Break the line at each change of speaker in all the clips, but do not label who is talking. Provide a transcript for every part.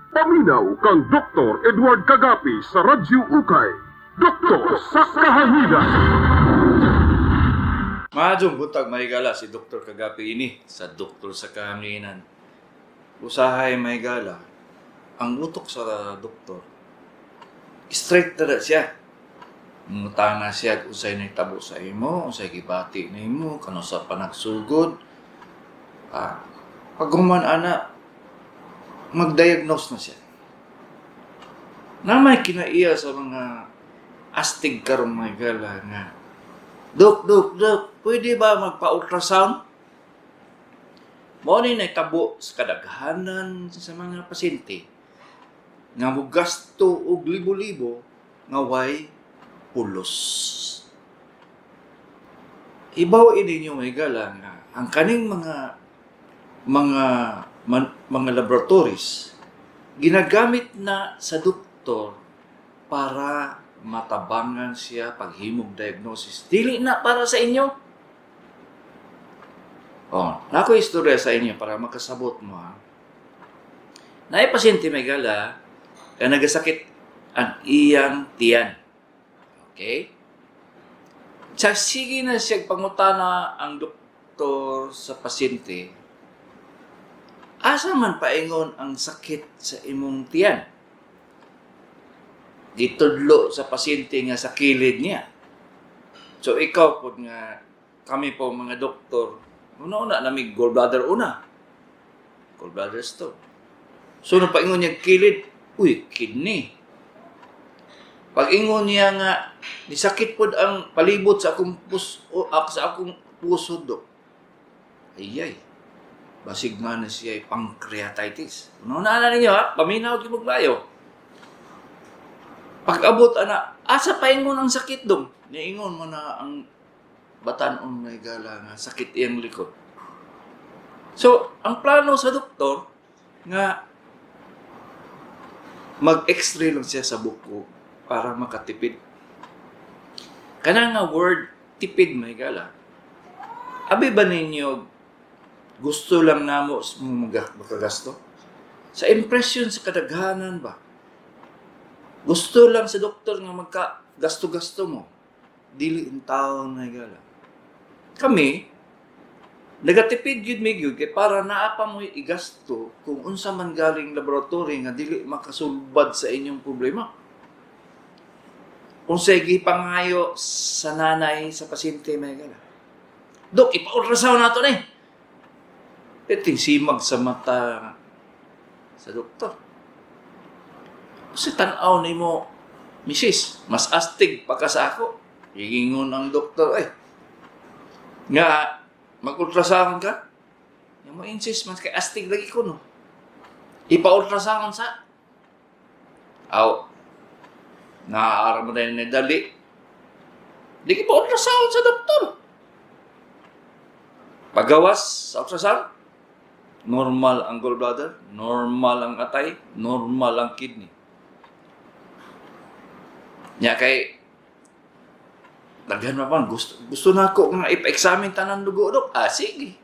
Paminaw kang Dr. Edward Kagapi sa Radyo Ukay. Doktor sa Kahanginan.
Maadjong buntag, mahigala, si Dr. Kagapi ini sa Doktor sa Kahanginan. Usahay, mahigala, ang utok sa doktor, straight na na siya. Mutana siya kung unsay nahitabo sa imo, unsay gibati nimo, kanusa pa nagsugod. Pag human ana, mag-diagnose na siya. Na may kinaiya sa mga astig karong, mahigala, nga, "Dok, dok, dok, pwede ba magpa-ultrasound?" Mao ni nahitabo sa kadaghanan sa mga pasyente nga mogasto og libo-libo nga way pulos. Ibaw ninyo, mahigala, nga ang kaning mga laboratories ginagamit na sa doktor para matabangan siya paghimog diagnosis. Dili na para sa inyo. Oh, nako istorya sa inyo para makasabot mo ha. Naay pasyente, mahigala, nga nagasakit ang iyang tiyan. Okay? Sa sige na siya pangutana ang doktor sa pasyente, "Asa man paingon ang sakit sa imong tiyan?" Gitudlo sa pasyente nga sa kilid niya. So ikaw po nga kami po mga doktor, una-una nami gallbladder una. Gallbladder stone. So nung paingon niya kilid, uy, kidney. Pag ingon niya nga nisakit pod ang palibot sa akong pus o sa akong puso, dok. Ayay. Basig nga na siya ay pancreatitis. Una na ninyo ha, paminaw gyud bayo. Pag-abot ana, "Asa paingon ang sakit, dong?" Niingon mo na ang batan-on, mahigala, nga sakit iyang likod. So, ang plano sa doktor nga mag-x-ray lang siya sa buko para makatipid. Kana nga word "tipid", mahigala. Abi ba ninyo gusto lang namo makagasto? Sa impression sa kadaghanan ba? Gusto lang sa doktor nga magka gasto-gasto mo. Dili intawon, mahigala. Kami, nagatipid gyud mi gyud kay para naa pa mo igasto kung unsa man galing laboratory nga dili makasulbad sa inyong problema. Unsay gipangayo sa nanay sa pasyente, mahigala? "Dok, ipa-ultrasound nato ni." Iting simag sa mata sa doktor. "Kasi tan-aw nimo, misis, mas astig pa ka sa ako." Giingon ang doktor, eh. Nga, mag-ultrasound ka? Yung mo insist, mas kay astig lagi ko, no? Ipa-ultrasound sa. Aw, naaara mo na yun dali. Di ka pa-ultrasound sa doktor. Pagawas sa ultrasound, normal ang gallbladder, normal ang atay, normal ang kidney. Nya kay daghan man pa gusto gusto na ako nga ipa-examine tanan dugo, dok. Ah, sige.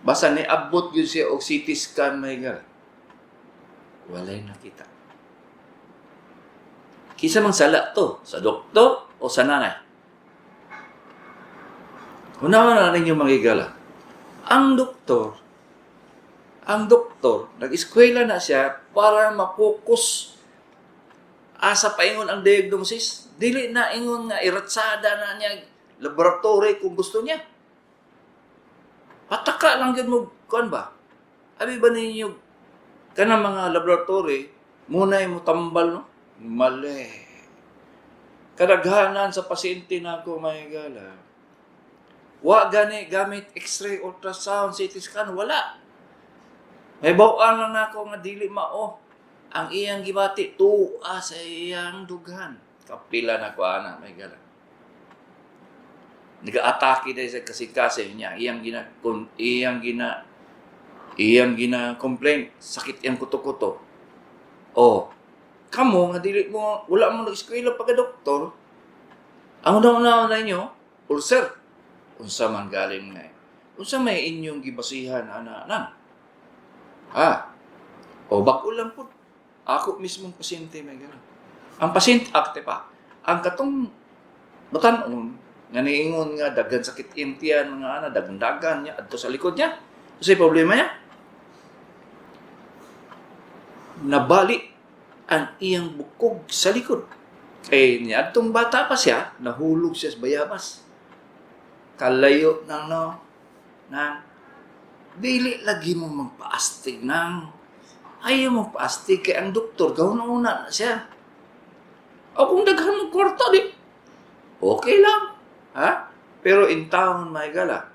Basta ni abot gyud siya og CT scan, mahigala. Walay nakita. Kinsa mang sala to? Sa doktor o sa nanay? Unawa na ninyo, mga higala. Ang doktor, nag-eskwela na siya para mapokus asa paingon ang diagnosis. Dili na ingon nga iratsada na niya laboratory kung gusto niya. Pataka lang gyud mo kuan ba? Abi ba ninyo kanang mga laboratory muna mo tambal, no? Mali. Kadaghanan sa pasyente na ako, mahigala, wa gani gamit x-ray, ultrasound, CT scan, wala. May bawaan lang nako nga dili mao ang iyang gibati, tuwa sa iyang dughan. Kapila na ko ana, mahigala. Nag-atake dahil sa kasing-kasing niya, iyang gina complain sakit iyang kuto-kuto. Oh, kamo nga dili mo wala mo nag-eskwela pagka doktor, ang una-una na inyo, ulcer. Unsa man galing nga? Unsa may inyong gibasihan ana nang? Ah. O bag-o lang pud. Ako mismong pasyente may gano'n. Ang pasyente, akte pa, ang katong batan-on, nga niingon nga daghan sakit iyang tiyan, mga ana, daghan-daghan niya, adto sa likod niya. Kasi problema niya, nabali ang iyang bukog sa likod. Eh, niya, atong bata pa siya, nahulog siya sa bayabas. Kalayo nang no, nang dili lagi mo magpaastig nang ayaw mo paastig kay ang doktor gawin na una na siya. O kung daghan mo kwarta di okay lang. Ha? Pero in town may gala.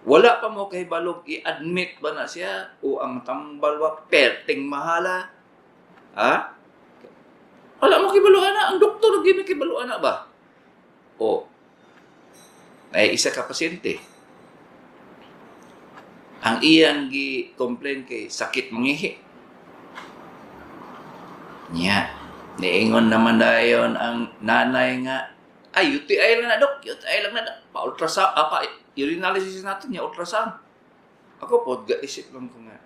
Wala pa mo kay balog i-admit ba na siya o ang tambal ba perting mahala? Ha? Wala mo kibaluan na. Ang doktor gyud may kibaluan na ba? O ay isa ka pasyente. Ang iyang gi-complain kay sakit mangihi. Nya, niingon naman dayon ang nanay nga, ay, UTI lang na, dok. UTI lang na, dok. Pa-ultrasound, pa, urinalysis natin niya, ultrasound. Ako po, gaisip lang ko nga,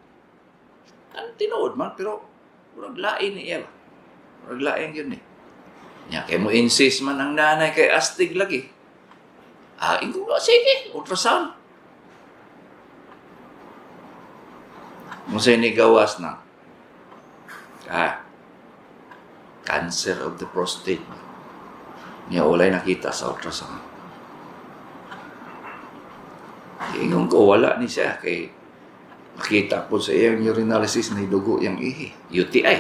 ang tinuod man, pero murag lain niya ba? Murag lain yun eh. Nya, kay mo insist man ang nanay kay astig lagi. Ah, ingon ko, sige, ultrasound. Kung ni gawas na, cancer of the prostate. Niya walay nakita sa ultrasound. Ingon ko, wala ni siya kay nakita po sa iyang urinalysis na dugo iyang ihi. UTI.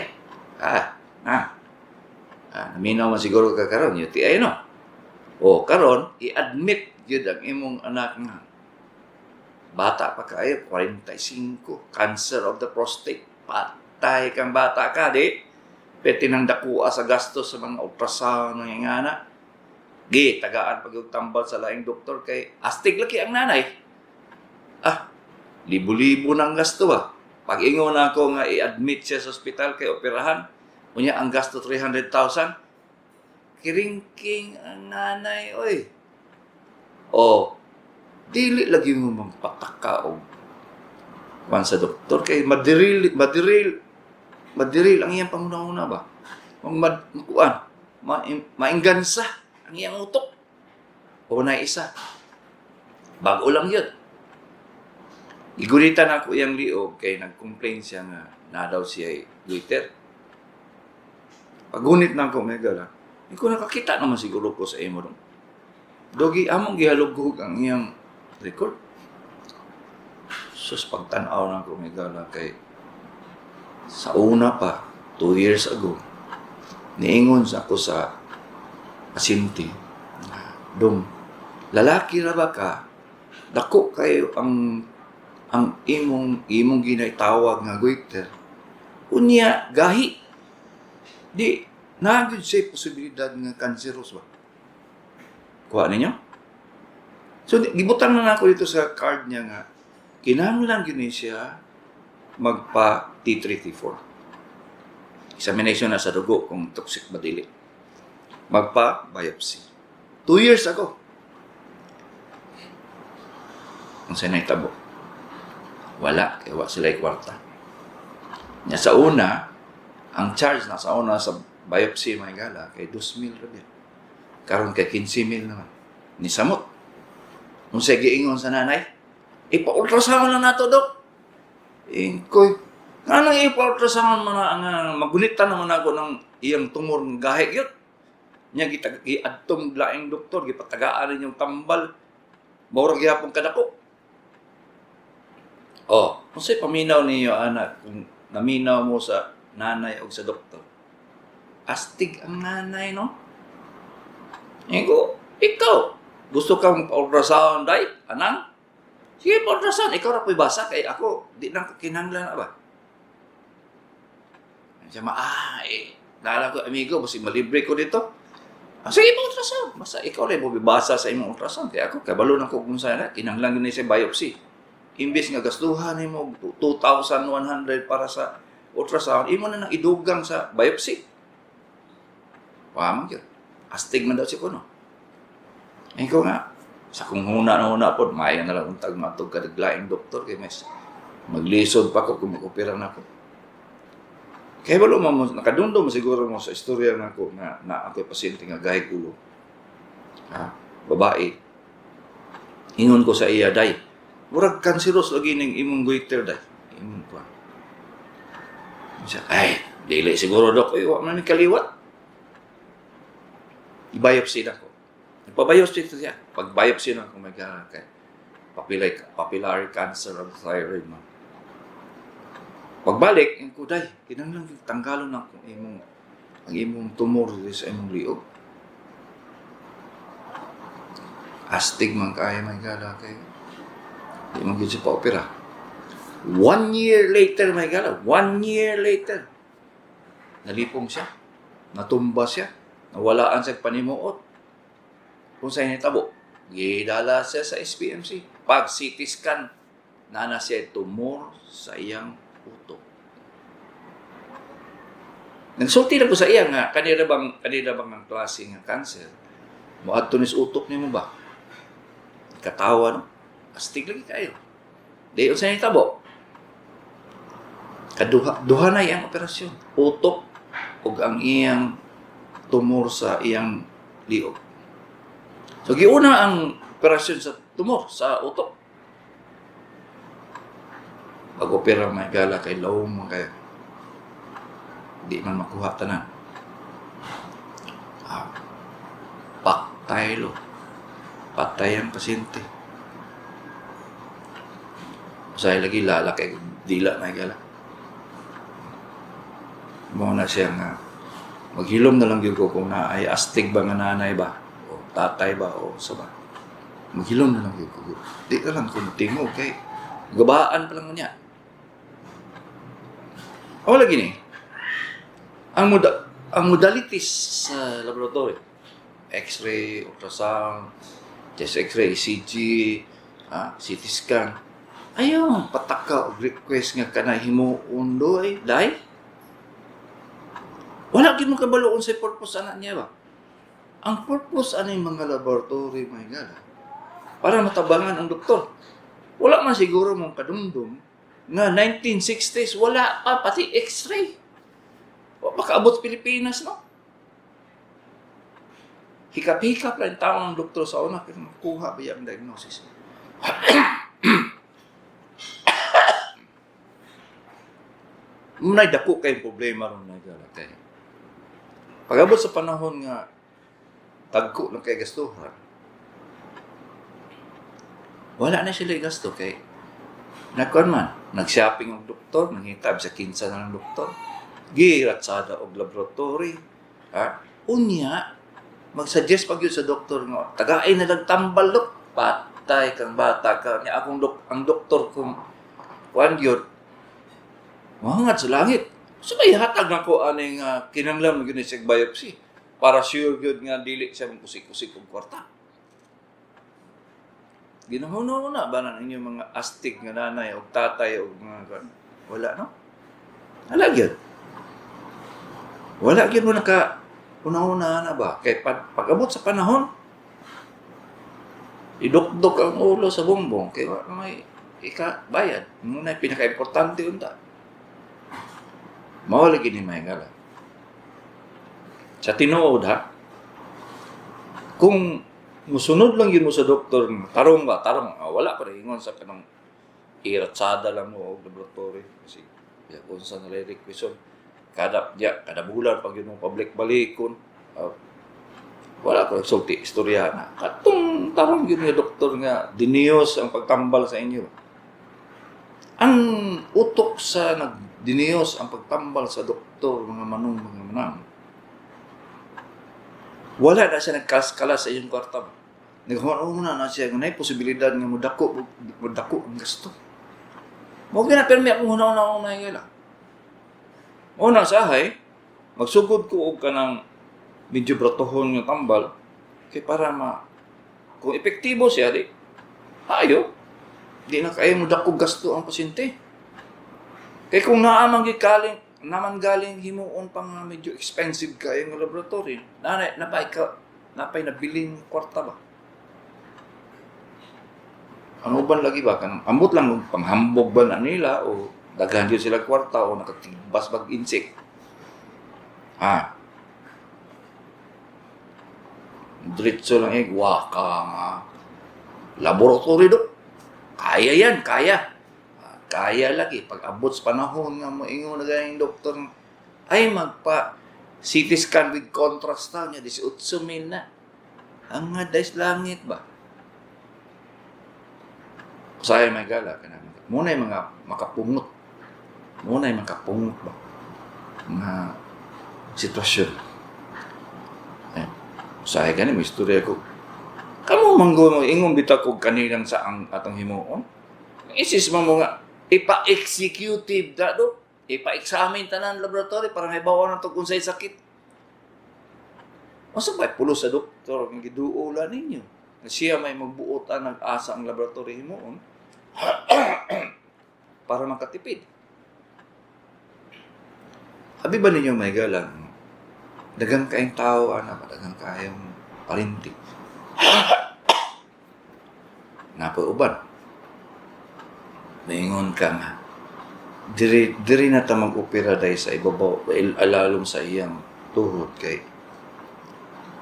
Naminaw man siguro ka karon UTI, no? O karon i-admit gyud ang imong anak nga bata pa kaayo, 45, cancer of the prostate. Patay kang bata ka, di. Pwede nang dakua sa gastos sa mga ultrasound ng ingana. Gi, tagaan pag tambal sa laing doktor kay astig lagi ang nanay. Ah, libo-libo nang gasto ba? Pag ingon ako nga i-admit siya sa ospital kay operahan, unya ang gasto 300,000. Kiringking ang nanay, oy. O, dili lagi mo magpataka og kuan sa doktor kay madiril madiril madiril ang iyang panguna-una ba. Kung mad kuan, ma, mainggansa ang iyang utok. O na isa. Bago lang yun. Igunitan ako iyang liog kay nag-complain siya nga na daw siya goiter. Pagunit na ako, may gala. Hindi ko nakakita naman siguro ko sa imo dong. Dogi, among gihalugog ang iyang record. Sus, pagtanaw na ako, may gala, kay sa una pa, 2 years ago, niingon sa ako sa pasyente, dong, lalaki ra ba ka, dako kayo ang imong imong ginatawag nga goiter. Unya gahi di naa gyud siya posibilidad nga cancerous ba. Kuha ninyo? So gibutang na nako dito sa card niya nga kinahanglan gyud ni siya magpa T3 T4. Examination na sa dugo kung toxic ba dili. Magpa biopsy. 2 years ago. Ang sa nahitabo? Wala, kaya wa sila kwarta. Nya sa una, ang charge na sa una sa biopsy mga gala kay 2,000 ra biya. Karon kay 15,000 naman. Ni samot. Unsay giingon sa nanay? Ipa-ultrasound lang nato, dok. Ingkoy. Nganong ipa-ultrasound man na ang magunitan naman ako ng iyang tumor ng gahi yun. Nya giadtong laing doktor, gipatagaan ninyong tambal. Mura gihapon kadako. Oh, unsay paminaw niyo anak kung naminaw mo sa nanay o sa doktor? Astig ang nanay, no? Ingo, ikaw, gusto kang pa-ultrasound, day? Anang? Sige, pa-ultrasound. Ikaw ra po'y basa kay ako, di na ko kinahanglan na ba? Siya ma, naalala ko, amigo, basta malibre ko dito. Ah, sige, pa-ultrasound. Basta ikaw rin mo bibasa sa imong ultrasound. Kaya ako, kabalo na ko kung saan na, kinahanglan yun siya biopsy. Imbes nga gastuhan nimo 2,100 para sa ultrasound, imo na nang idugang sa biopsy. Wa man gyud. Astig man daw si kuno. Ikaw nga, sa kung huna na huna pod, maya na lang untag matug ka laing doktor kay mas maglisod pa ko kung mag-opera na ako. Kaya balo mo, nakadumdum siguro mo sa istorya nako nga na ako'y pasyente nga gahig ulo. Ha? Babae. Ingon ko sa iya, "Day, murag cancerous lagi ning imong goiter, day. Imong kuan." Siya, "Ay, dili siguro, Dok. Uy, wa man ni kaliwat." I-biopsy na ko. Nagpa-biopsy to siya. Pag-biopsy na ko, may kay papillary cancer of the thyroid man. Pagbalik, yung ko, "Day, kinahanglan tanggalon na ko ang imong tumor diri sa imong liog." Astig man kaya, may gala kay. Di man gyud siya pa-opera. One year later, may gala. One year later. Nalipong siya. Natumba siya. Nawalaan siya panimuot. Kung sa'yo nitabo, gidala siya sa SPMC. Pag CT scan, nana siya tumor sa iyang utok. Nagsulti na ko sa iya nga kanila bang ang klase nga cancer. Moadto ni sa utok nimo ba? Katawa, no? Astig lagi kayo. Di unsa nitabo? Kaduha duha na iyang operasyon. Utok ug ang iyang tumor sa iyang liog. So giuna ang operasyon sa tumor sa utok. Pag-opera, may gala, kay lawom man kayo. Di man makuha tanan. Ah, patay lo. Patay ang pasyente. Usay lagi lala kay dila, may gala. Mao na siya nga maghilom na lang gyud ko kung naay astig ba nga nanay ba o tatay ba o sa ba. Maghilom na lang gyud ko. Di na lang kung tingog kay gabaan pa lang niya. Ako lagi ni. Ang modalities sa laboratory, X-ray, ultrasound, chest X-ray, ECG, CT scan. Ayaw, pataka og request nga kanay himuon do ay, dai. Wala gyud mo kabalo unsay purpose ana niya ba? Ang purpose ani mga laboratory, my God, para matabangan ang doktor. Wala man siguro mong kadumdum nga 1960s wala pa pati X-ray. Wa makaabot sa Pilipinas, no? Hikap-hikap lang tao ng doktor sa una pero makuha ba yung diagnosis. Muna'y dako kayong problema ron na kay. Pag-abot sa panahon nga tagko lang kay gastuhan, wala na sila gasto kay nagkuan man, nag-shopping ang doktor, nangitab sa kinsa na ng doktor, giratsada og laboratory, ha? Unya, mag-suggest pag yun sa doktor nga, tagain na lang tambal, dok. Patay kang bata ka. Niya akong ang doktor kung kuan yun, mahangad sa langit. So may hatag na ko aning kinanglan mo gyud siya biopsy para sure gyud nga dili siya magkusik-kusik og kwarta. Ginahuno na ba na inyong mga astig nga nanay o tatay o mga kuan? Wala, no? Wala gyud. Wala gyud mo naka una-una na ba? Kay pag-abot sa panahon, idukdok ang ulo sa bongbong kay wala may ika bayad. Muna pinaka-importante unta. Mao lagi ni mahingala. Sa tinuod ha, kung musunod lang yun mo sa doktor, tarong ba, tarong, wala pa rin ingon sa kanang iratsada lang mo og laboratory. Kasi ya, kung sa nare-request kada, ya, kada bulan pag yun mo public balikon, wala ko sulti istorya na. Katong tarong yun nga doktor nga diniyos ang pagtambal sa inyo. Ang utok sa nagdiniyos ang pagtambal sa doktor, mga manong, mga manang, wala na siya nagkaskala sa iyong kwarta. Naghuman na siya nga naay posibilidad nga modako ang gasto. Mo gina permi akong hunaw-hunaw na higala. Una sa ahay, magsugod ko og kanang medyo bratohon nga tambal kay para ma kung epektibo siya di ayo di na kayo modako gasto ang pasyente. Kay kung naa man gikaling naman galing himuon pa nga medyo expensive kayo nga laboratory, nanay napay ka napay nabiling kwarta ba? Ano ba lagi ba kanang ambot lang kung panghambog ba na nila o daghan gyud sila kwarta o nakatigbas bag insect. Ah. Diretso lang eh, waka nga. Laboratory, dok. Kaya yan, kaya. Ah, kaya lagi. Pag abot sa panahon nga moingon na ganing doktor, ay magpa CT scan with contrast ta niya, 18 mil na. Ang nga dais langit ba? Usahay may gala ka na. Muna yung mga makapungot. Muna yung makapungot ba? Mga sitwasyon. Eh, usahay gani, may istorya ko. Kamu manggo mo, ingon bitaw ko kaninang sa ang atong himuon. Isis mo mo nga, ipa-executive da do. Ipa-examine tanan laboratory para may bawa na to kung sa'y sakit. Masa ba pulo sa doktor ang giduola ninyo? Na siya may magbuot ang nag-asa ang laboratory himuon para makatipid. Abi ba ninyo may galang? Dagang kaayong tao, ana ba? Dagang kaayong parinti. Napoy uban. Maingon ka nga. Diri, diri na ta mag-opera dahil sa ibabaw, alalom sa iyang tuhod kay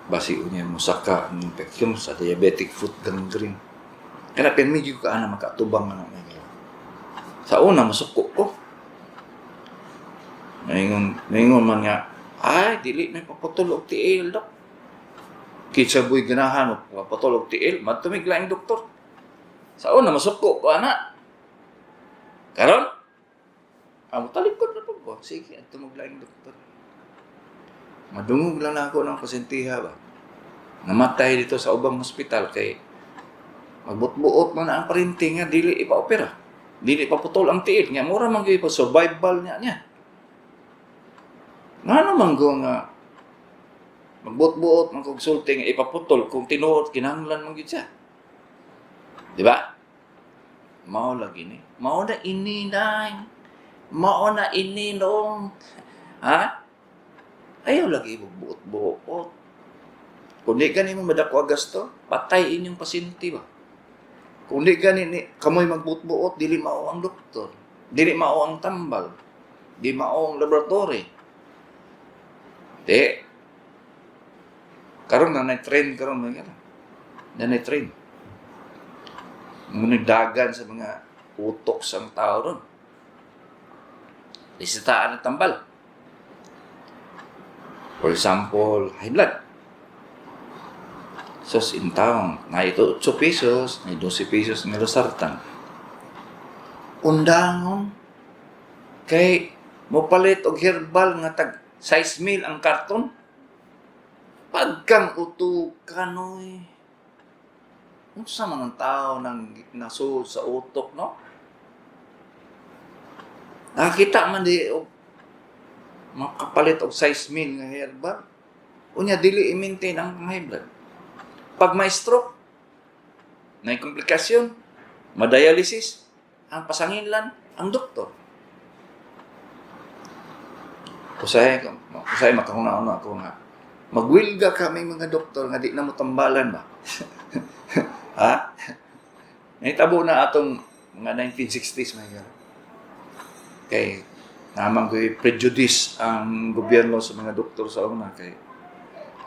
basi unya musaka ang infeksyon sa diabetic foot gangrene. Kana medyo ka ana makatubang ana may gala. Sa una masuko ko. Maingon, maingon man nga, ay dili may paputol og tiil, dok. Kinsa buy ganahan mo paputol og tiil, matumig laing doktor. Sa una masuko ko ana. Karon amo talikod na po ko. Sige, adto maglaing doktor. Madungog lang na ako ng pasentiha ba. Namatay dito sa ubang hospital kay magbutbuot man na ang parinti nga dili ipa-opera. Dili paputol ang tiil nga mura man gyud pa survival niya niya. Ngano man go nga magbutbuot man kog sulti nga ipaputol kung tinuod kinahanglan man gyud siya. Di ba? Mao lagi ni. Mao na ini nay. Mao na ini noong. Ha? Ayaw lagi buot-buot. Kung di gani mo madako ang gasto, patay inyong pasyente ba? Kung di gani ni kamoy magbuot-buot, dili mao ang doktor. Dili mao ang tambal. Di mao ang laboratory. Di. Karon na trend karon mga na trend. Ngunit dagan sa mga utok sa tao ron. Resitaan ng tambal. For example, high blood. Sos in town, na ito 8 pesos, na 12 pesos ng losartan. Undangon kay mopalit og herbal nga tag 6 mil ang karton. Pagkang utukan oy. Unsa man ang tao nang nasuod sa utok, no? Nakakita man di og makapalit og 6 mil nga herbal. Unya dili i-maintain ang high blood. Pag may stroke, may komplikasyon, madialysis, ang pasanginlan, ang doktor. Usahay, usahay makahuna-una ako nga, magwilga kami mga doktor nga di na mo tambalan ba? Ha? Nahitabo na atong mga 1960s may gano'n. Kay namang ko'y prejudice ang gobyerno sa mga doktor sa una kay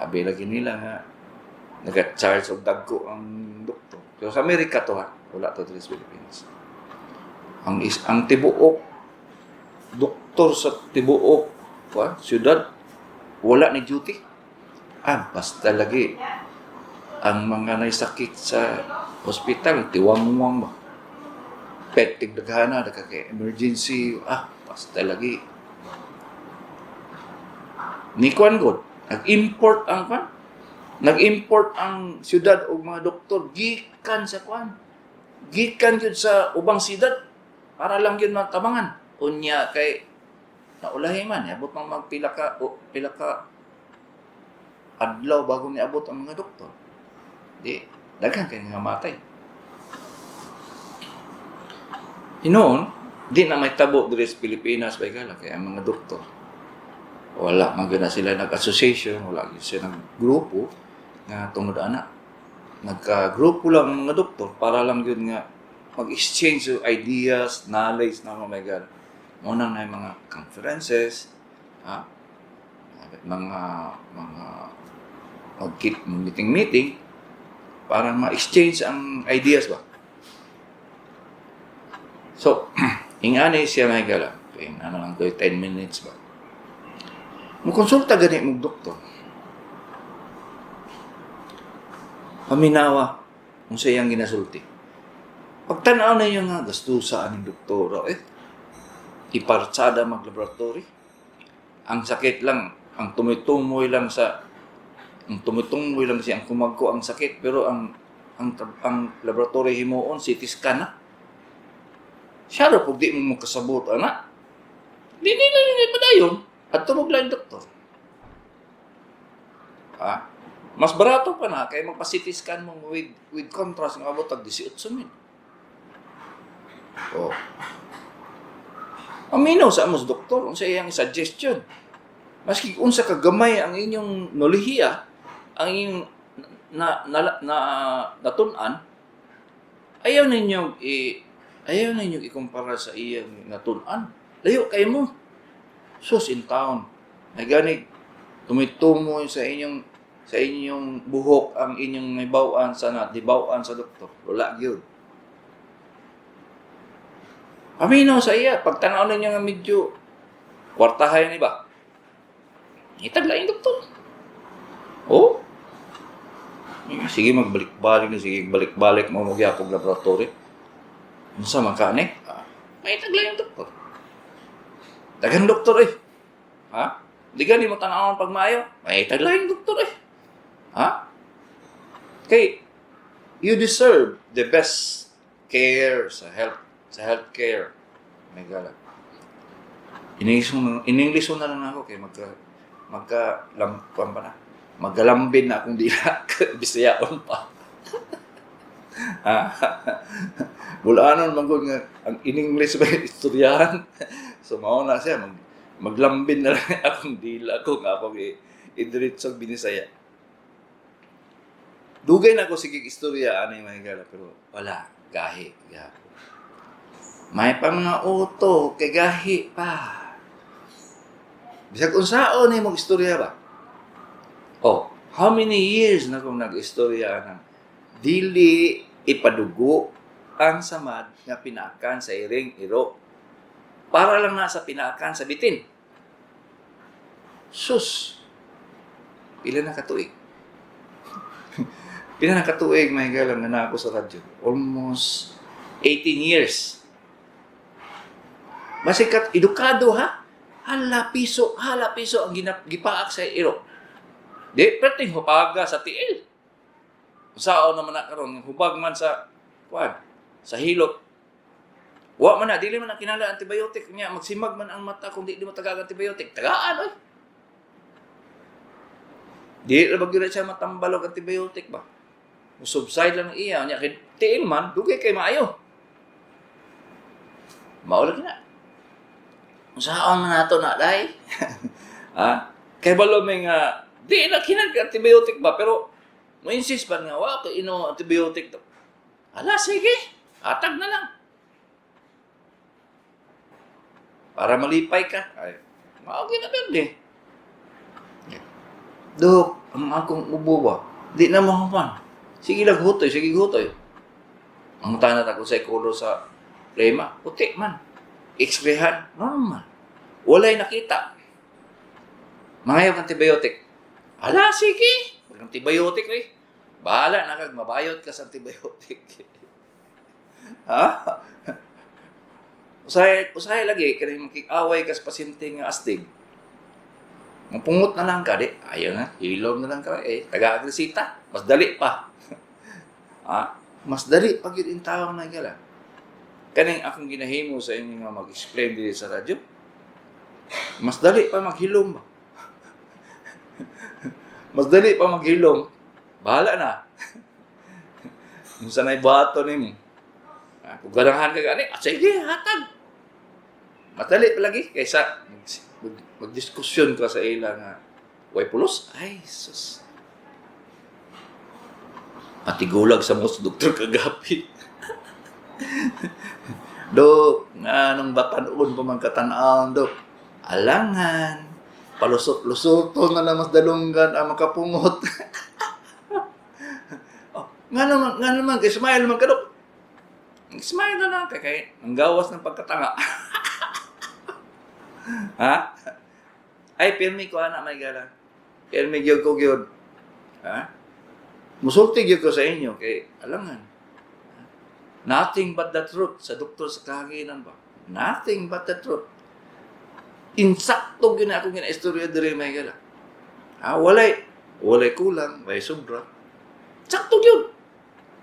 abi lagi nila nga naga-charge og dagko ang doktor. Pero sa Amerika to ha, wala to diri sa Philippines. Ang tibuok doktor sa tibuok kuan syudad wala ni duty. Ah, basta lagi ang mga naisakit sa hospital, tiwangwang ba? Petig daghana, dagha kay emergency, ah, basta lagi. Ni kuan god, nag-import ang kuan. Nag-import ang syudad og mga doktor gikan sa kuan. Gikan gyud sa ubang syudad para lang gyud matabangan. Unya kay naulahi man, abot mang magpila ka o pila ka adlaw bago niabot ang mga doktor. Di, daghan kay nga matay. Hinoon, di na may tabo diri sa Pilipinas bay gala kay ang mga doktor. Wala man gyud na sila nag-association, wala gyud sila nag-grupo nga tungod ana. Nagka-grupo lang ang mga doktor para lang gyud nga mag-exchange of ideas, knowledge na mga God. Muna na yung mga conferences, ha? Mga mag meeting meeting para ma-exchange ang ideas ba. So, ingani siya, mga higala. Okay, ano lang ko, 10 minutes ba. Mukonsulta gani mong doktor. Paminawa kung sa iyang ginasulti. Pagtanaw na nga, gastusa aning doktora eh. Iparsada mag-laboratory. Ang sakit lang, ang tumutumoy lang siya, ang kumagko ang sakit, pero ang laboratory himuon, CT scan na. Siya raw, pag di mo makasabot, ana, di nila nila padayon, at tumog lang doktor. Ha? Mas barato pa na, kaya magpa-CT scan mo with contrast, nga abot tag 18 mil. Oh. Aminaw sa amos doktor, unsa iyang suggestion. Maski unsa ka gamay ang inyong nolihiya, ang inyong na natun-an, ayaw ninyo ikumpara sa iyang natun-an. Layo kay mo. Sus in town. Naganig tumitumoy sa inyong buhok ang inyong nahibaw-an sa nadibaw-an sa doktor. Wala gyud. Paminaw sa iya, pagtanaw ninyo nga medyo kwartahay ni ba? Itag laing doktor. Oh. Sige, magbalik-balik na, sige balik-balik mo magyapog laboratory. Unsa man ka ni? Ah, may taglaing doktor. Daghang doktor eh. Ha? Di gani mo tanawon pag maayo? May taglaing doktor eh. Ha? Kay you deserve the best care sa healthcare. May gala. In English na lang ako kay magka magka lam kuan pa na. Maggalambin na akong dila, Bisayaon pa. Ha? Bulanon man gud nga ang in English ba istoryahan. So mao na siya, maglambin na lang akong dila ko nga akong idiretsong binisaya. Dugay na ako sige istorya ani, mga higala, pero wala gahi gihapon. May pa mga auto kay gahi pa. Bisag unsaon ni mong istorya ba? Oh, how many years na kong nag-istorya ng dili ipadugo ang samad nga pinakan sa iring iro. Para lang na sa pinakan sa bitin. Sus! Pila na katuig? Pila na katuig, may galang nga na ako sa radyo? Almost 18 years. Masikat, edukado ha? Hala piso ang gipaak sa iro. Di, perting hupaga sa tiil. Sao naman na karon hubag man sa kuan, sa hilot. Wa man na, dili man na kinahanglan antibiotic nya, magsimag man ang mata kung di mo tagaag antibiotic. Tagaan oy. Di ra ba gyud na siya matambalog antibiotic ba? Subside lang iya nya kay tiil man dugay kay maayo. Mao lagi na. Unsaon man nato na day? Ha? Kay balo may nga di na kinahanglan antibiotic ba, pero mo insist ba nga wa ko ino antibiotic to. Ala sige, atag na lang. Para malipay ka. Ay, mao gyud na berde. Dok, ang akong ubo ba? Di na mahuman. Sige lang hutoy, sige hutoy. Ang tanat ako sa color sa plema, puti man. X-rayhan, normal. Walay nakita. Mangayog antibiotic. Ala, sige. Mag antibiotic eh. Bahala na kag mabayot ka sa antibiotic. Ha? Usahay, usahay lagi kani makig-away ka sa pasyente nga astig. Mapungot na lang ka, di. Ayaw na, hilom na lang ka. Eh, taga-agresita. Mas dali pa. Ha? Mas dali pa gyud in tawag na gala. Kaning akong ginahimo sa inyo nga mag-explain diri sa radyo. Mas dali pa maghilom ba? Mas dali pa maghilom. Bahala na. Unsa na'y buhaton nimo? Ah, kung ganahan ka gani, ah, sige, hatag. Madali pa lagi kaysa magdiskusyon ka sa ila nga way pulos. Ay, sus. Patigulag sa mga doktor kagapi. Dok, nga nung batanon pa man katan-awon, Dok. Alangan. Palusot-lusoto na lang mas dalunggan ang makapungot. Oh, nga naman, kay smile man ka, Dok. Smile na lang kay kay ang gawas ng pagkatanga. Ha? Ay, pirmi ko ana may gala. Pirmi gyud ko gyud. Ha? Musulti gyud ko sa inyo kay alangan. Nothing but the truth sa Doktor sa Kahanginan ba? Nothing but the truth. Insakto gyud na akong ginaistorya diri may gala. Ha, walay kulang, walay sobra. Sakto gyud.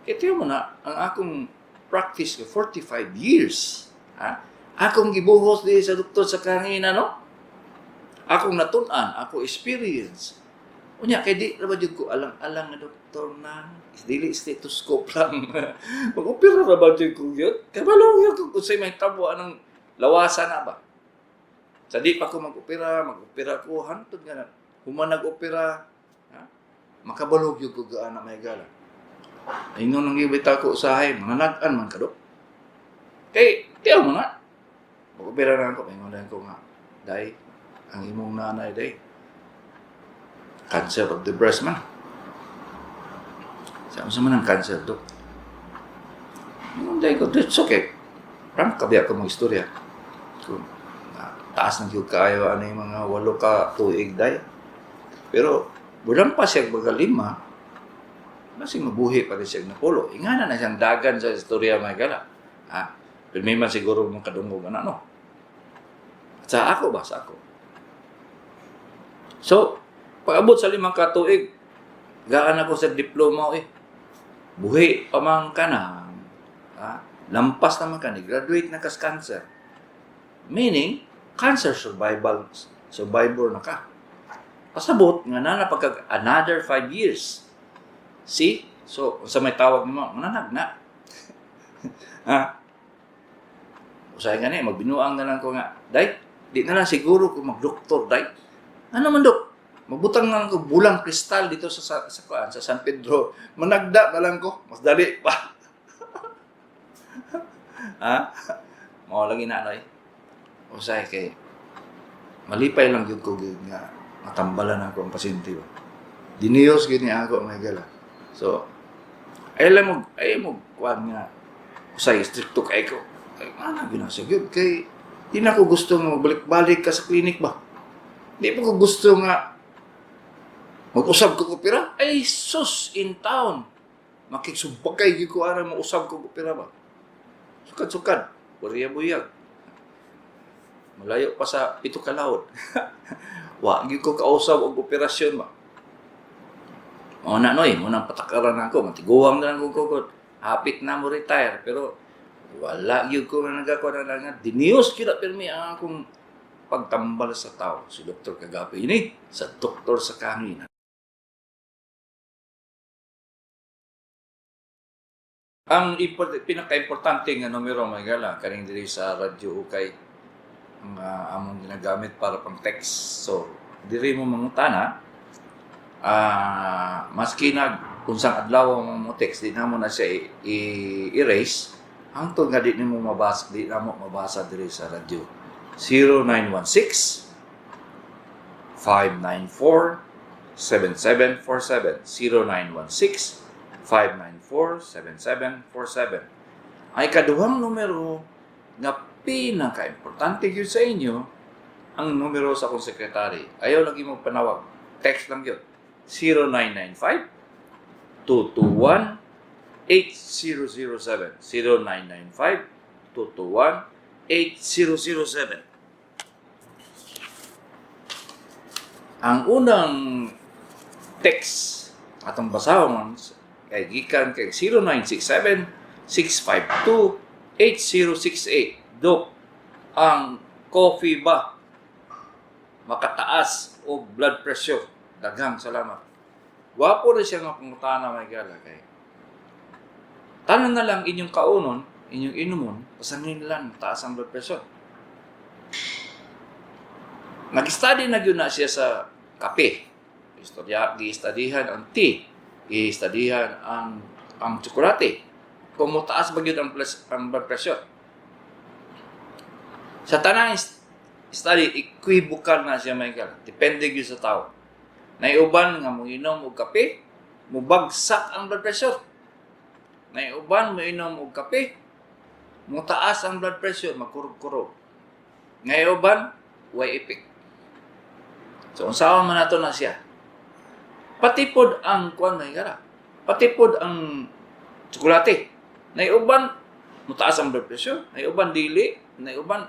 Kaya tiyo mo na, ang akong practice ko, 45 years. Ha? Akong gibuhos di sa Doktor sa Kahanginan, no? Akong natun-an, ako experience. Unya, kay di na ba jud ko alang-alang nga doktor na dili stethoscope lang. Mag-opera ra ba jud ko yun? Kabalo yun ko kung sa'y may tabo anong lawasan na ba? Sa di pa ko mag-opera, mag-opera ko, hantod nga na. Human nag-opera, ha? Makabalog yun ko gaan na may gala. Ingon ang gibita ko usahay, mga nag-an man ka do. Kay, tiyaw mo na. Mag-opera na ako, ingon lang ko nga, day, ang imong nanay, day, cancer of the breast man. Sa sa man ang cancer, dok? Ingon day ko, it's okay. Frank, kabi ako mag-istorya. Kung taas ng gyud kaayo ano yung mga 8 ka tuig day. Pero bulan pa siya baga 5, masing mabuhi pa rin siya napulo. Ingana na siyang dagan sa istorya mga gala. Ha? Pero may man siguro mga kadungog ana no. Sa ako ba? Sa ako. So, pag-abot sa 5 ka tuig, gaan ako sa diploma eh. Buhi pa man ka na. Ha? Lampas naman ka ni graduate na kas cancer. Meaning, cancer survivor na ka. Pasabot nga na pagka another 5 years. See? So, sa may tawag mo, mananag na. Ha? Usahay nga ni, magbinuang na lang ko nga, day, di na lang siguro kung magdoktor, day. Ano man, dok? Magbutang na lang ko bulang kristal dito sa San Pedro. Managda na lang ko. Mas dali pa. Ha? Mao lagi na, noy. Usahay kay malipay lang gyud ko gyud nga matambalan ako ang pasyente ba. Diniyos gyud ni ako may gala. So, ay lang mo, ay mo kuan nga usay stricto kay ko. Ay ana gyud na siya gyud kay di na ko gusto nga magbalik-balik ka sa clinic ba. Di pa ko gusto nga mag-usab ko opera. Ay sus in town. Makigsubakay gyud ko ara mo-usab ko opera ba. Sukad-sukad, buyag. Malayo pa sa 7 ka laod. Wa gyud ko kausab og operasyon ba. Mao na noy, mo nang patakaran ako, matiguang na lang ko ko. Hapit na mo retire pero wala gyud ko nga nagakuha na nga diniyos gyud na pirmi ang akong pagtambal sa tao. Si Dr. Kagapi ini sa Doktor sa Kahanginan. Ang pinaka-importante nga numero mga gala kaning diri sa Radyo Ukay ang among ginagamit para pang text. So diri mo mangutana, maski nag unsang adlaw mo text, di na mo na siya i-erase hangtod nga di nimo mabasa, di na mo mabasa diri sa radyo. 0916 594 7747. 0916 594 7747. Ay kaduhang numero nga pinaka-importante gyud sa inyo ang numero sa akong sekretary. Ayaw lagi mo panawag. Text lang gyud. 0995 221 8007. 0995 221 8007. Ang unang text atong basahon kay gikan kay 0967 652 8068. Dok, ang coffee ba makataas og blood pressure? Daghang salamat. Gwapo rin siya nga pangutana may gala kay tanan na lang inyong kaunon, inyong inumon, pasangin lang taas ang blood pressure. Nag-study na gyud na siya sa kape. Istorya, gi-studyhan ang tea, gi-studyhan ang tsokolate. Kung mutaas ba gyud ang blood pressure. Sa tanang study, equivocal na siya, Michael. Depende gyud sa tao. Naiuban nga moinom og kape, mubagsak ang blood pressure. Naiuban moinom og kape, mutaas ang blood pressure, magkurog-kurog. Naiuban, way effect. So, unsaon man nato na siya? Pati pod ang kuan, may gara. Pati pod ang tsokolate. Naiuban, mutaas ang blood pressure. Naiuban, dili. Naiuban,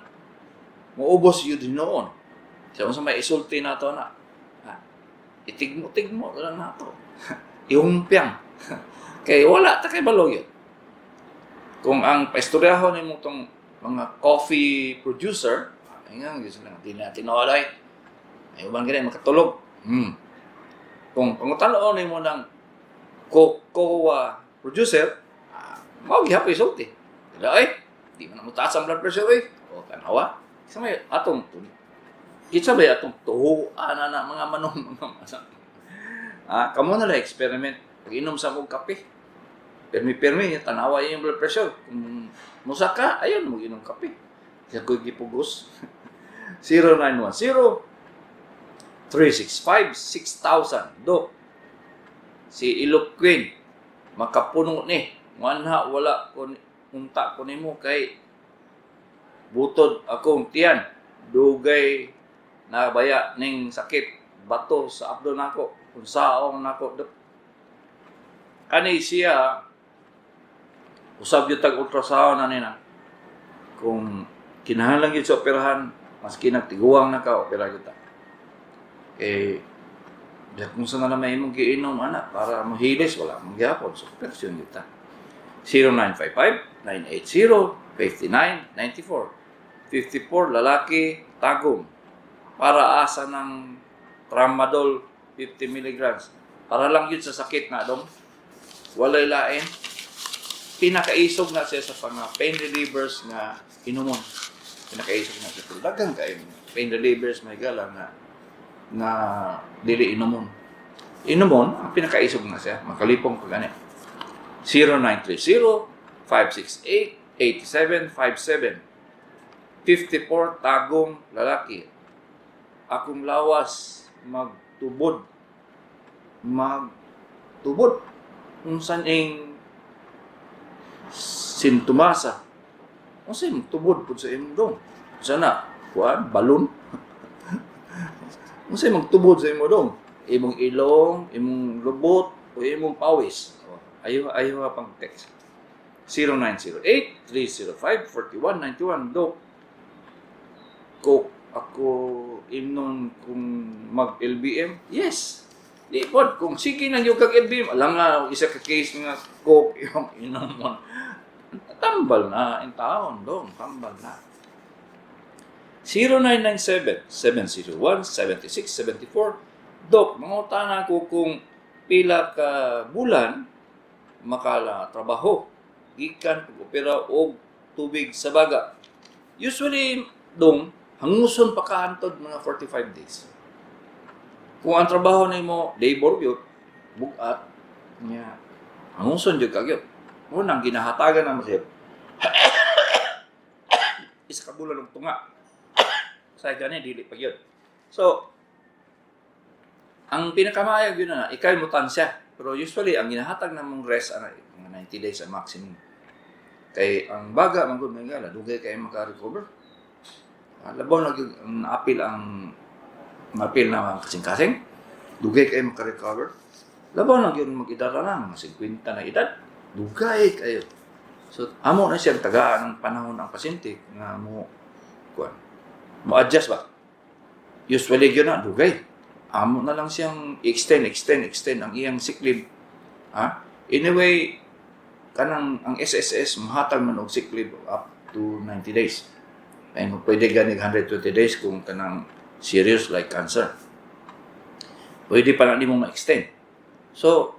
muubos yun noon. So, unsa may isulti nato na? Ha? Itigmo-tigmo lang nato. Ihumpyang. Kay wala ta kay balo yun. Kung ang paistoryahon nimo tong mga coffee producer, ay nga, gusto lang, di na tinuod ay. Ay uban gani makatulog. Kung pangutanoon nimo ng cocoa producer, mao gihapon isulti. Dili ay, di man na motaas ang blood pressure eh. O tanawa. Sa may atong kinsa ba atong tuhuan na na mga manong mga manong. Kamo na lang experiment. Pag-inom sa mong kape. Permi-permi, tanawa yung blood pressure. Kung musaka, ayun, mag-inom kape. Kaya ko'y gipugos. 0910 365 6000. Dok, si Ilok Queen, makapuno ni. Wanha, wala ko, unta ko nimo kay butod akong tiyan. Dugay nabaya ning sakit bato sa abdo nako. Kung saong nako, Dok. Kani siya usab gyud tag ultrasound na nina. Kung kinahanglan gyud sa operahan, maski nagtiguang na ka, opera gyud ta. Kay biya kung sa na may imong giinom ana para mohilis, wala mong gihapon, so operasyon gyud ta. 0955 980 5994. 54, lalaki, Tagum. Para asa ng tramadol 50 milligrams? Para lang yun sa sakit na dong. Walay lain. Pinakaisog na siya sa mga pain relievers nga inumon. Pinakaisog na siya. Pero daghan kayo pain relievers may gala nga na dili inumon. Inumon, ang pinakaisog na siya. Makalipong pag ani. 0930 568 8757. 54, Tagum, lalaki. Akong lawas magtubod. Magtubod. Unsan ing sintomasa? Unsa imong tubod pud sa imong dong? Unsa na? Kuan, balon? Unsa imong tubod sa imong dong? Imong ilong, imong lubot, o imong pawis? Ayo ayo pang text. 0908 305 4191. Dok, Coke ako imnon kung mag-LBM? Yes. Di pod kung sige na yung kag LBM, alam nga isa ka case nga Coke yung inom. Tambal na in taon dong, tambal na. 0997 701 7674. Dok, mangutana ko kung pila ka bulan makala trabaho gikan pag-opera og tubig sa baga. Usually, dong, hanguson pa ka hantod mga 45 days. Kung ang trabaho nimo labor gyud, bugat nya, hanguson jud ka gyud. Unang ginahatagan na mo siya isa ka bulan og tunga. Sa gani dili pa gyud. So, ang pinakamaayo gyud na ikay mo tansya. Pero usually ang ginahatag namong rest ana mga 90 days ang maximum. Kay ang baga man gud may gala, dugay kay maka-recover. Labaw na gyud ang apil, ang maapil na mga kasing-kasing, dugay kay maka-recover. Labaw na gyud mag-edad na, mga 50 na edad, dugay kayo. So amo na siyang tagaan ng panahon ang pasyente nga mo kuan, mo adjust ba. Usually gyud na dugay. Amo na lang siyang extend, extend, extend ang iyang sick leave. Ha? Anyway, kanang ang SSS mohatag man og sick leave up to 90 days. Ay pwede gani 120 days kung kanang serious like cancer. Pwede pa na nimo ma-extend. So,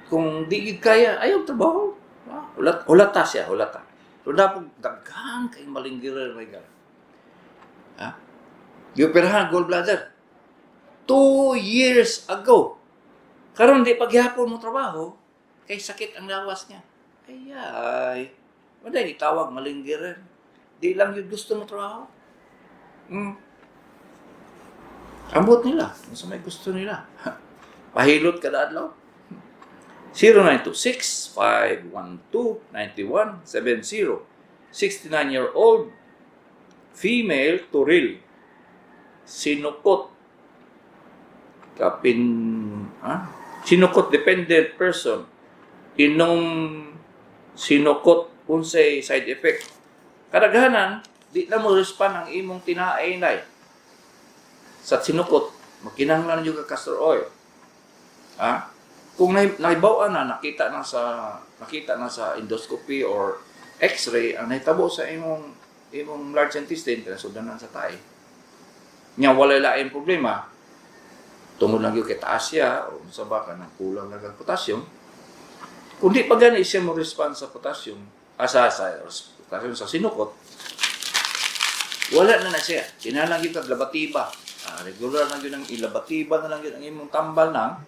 kung di gid kaya, ayaw trabaho. Ulat, hulata siya, hulata. So, dapat daghan kay malinggirer may gara. Ha? Gioperahan gallbladder. 2 years ago. Karon di paghihapon mo trabaho, kay sakit ang lawas niya. Ay, ay. Wala gitawag malinggirer. Di lang yung gusto mo trabaho. Ambot nila. Unsa may gusto nila. Pahilot kada adlaw. 0926-512-9170. 69-year-old female, Turil. Sinukot. Kapin, ah? Sinukot dependent person. Inom sinukot, unsay side effect? Kadaghanan, di na mo respond ang imong tinae nay. Sa sinukot, magkinahanglan jud ka castor oil. Ha? Kung nahibaw na, nakita na sa endoscopy or X-ray ang nahitabo sa imong large intestine kana sudanan sa tae. Nya walay laing problema tungod lang gyud kay taas siya o unsa ba kanang kulang lang ang potassium. Kung di pa gani siya mo respond sa potassium, sa potassium sa sinukot, wala na na siya. Kinahanglan gyud kag labatiba. Regular na gyud ang ilabatiba na lang gyud ang imong tambal na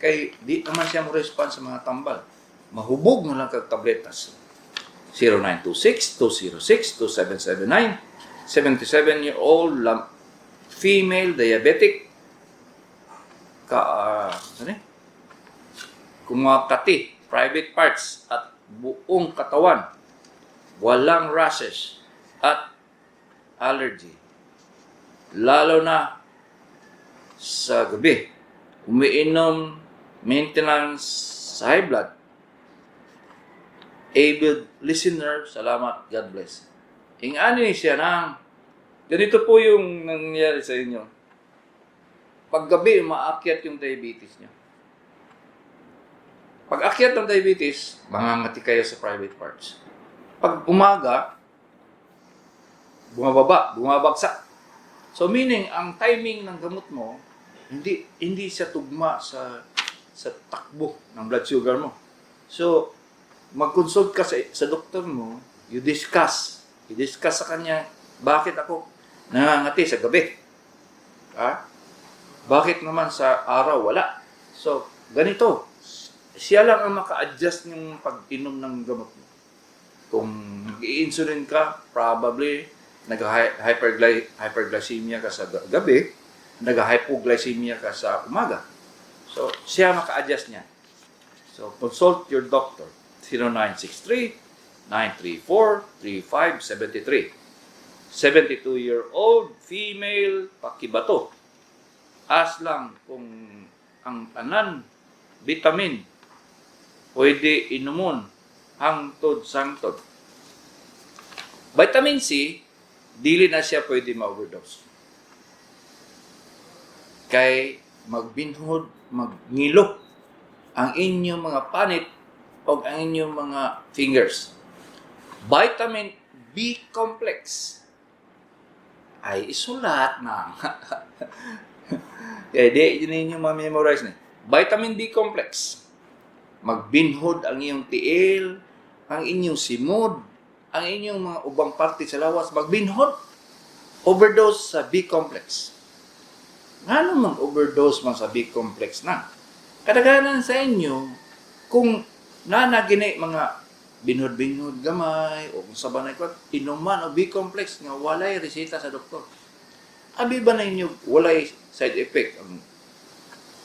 kay di naman siya mo respond sa mga tambal. Mahubog na lang kag tabletas. 0926-206-2779. 77-year-old female diabetic ka ano eh? Kumakati private parts at buong katawan, walang rashes at allergy, lalo na sa gabi, umiinom maintenance sa high blood. Avid listener, salamat, God bless. Ingani siya nang ganito po yung nangyari sa inyo. Paggabi, umaakyat yung diabetes niyo. Pag akyat ng diabetes, mangangati kayo sa private parts. Pag umaga, bumababa, bumabagsak. So meaning, ang timing ng gamot mo, hindi hindi siya tugma sa takbo ng blood sugar mo. So, mag-consult ka sa doktor mo, you discuss. You discuss sa kanya, "Bakit ako nangangati sa gabi? Ha? Bakit naman sa araw wala?" So, ganito. Siya lang ang maka-adjust ng pag-inom ng gamot mo. Kung nag-i-insulin ka, probably nag-hyperglycemia ka sa gabi, nag-hypoglycemia ka sa umaga. So, siya maka-adjust niya. So, consult your doctor. 0963-934-3573. 72-year-old female, pakibato. Ask lang kung ang tanan vitamin pwede inumon hangtod sangtod. Vitamin C, dili na siya pwede ma-overdose. Kay magbinhod, magngilo ang inyong mga panit o ang inyong mga fingers. Vitamin B complex ay isulat na. Kaya di yun ninyo ma-memorize na. Vitamin B complex. Magbinhod ang iyong tiil, ang inyong simod, ang inyong mga ubang parte sa lawas, magbinhod. Overdose sa B complex. Ngano mang overdose man sa B complex na? Kadaghanan sa inyo, kung nanagini mga binhod-binhod gamay o kung sa banay ko, inuman o B complex nga walay reseta sa doktor. Abi ba na inyo walay side effect ang